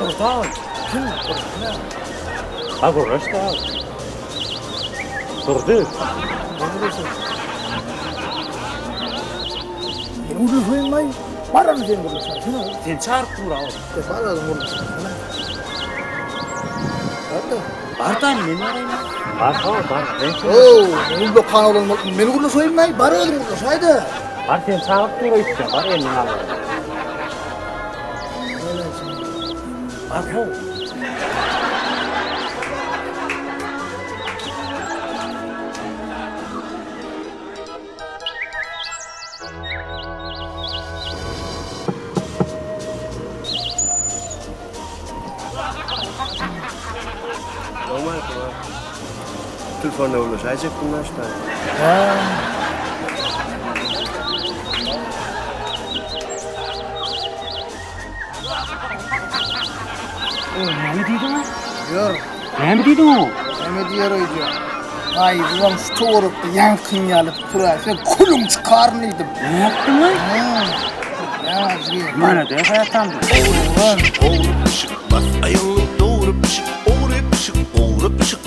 Durdy. Kim? Durdy. Ha gürleş da. Durdy. Men gürleşeýin-aý. Bar sen gürleşäýsene. Sen çagyryp dur aw. Bar özüň gürleşäýsene. Bar-da. Bar da men baraýyn. Bar haw bar. Oo, men dokan oglan bolup men gürleşeýin-aý. Bar özüň gürleşäý-de. Bar sen çagyryp dur öýtýän. Bar eliňi al. Bar haw. Telefonda gürleşäýjek bundan şu taýda. Näme diýdiň? Ýör. Näme diýdiň oňa? Näme diýer öýdýäň? Gaýybam şu töwerekde ýaňkyň ýaly püräse külüň çykaryn diýdim. Ne ýapdyň-aý? Ýa, Mana de haýatam. Oglan. Ogry pişik, bas aýagyňy dogry pişik, ogry pişik, ogry pişik.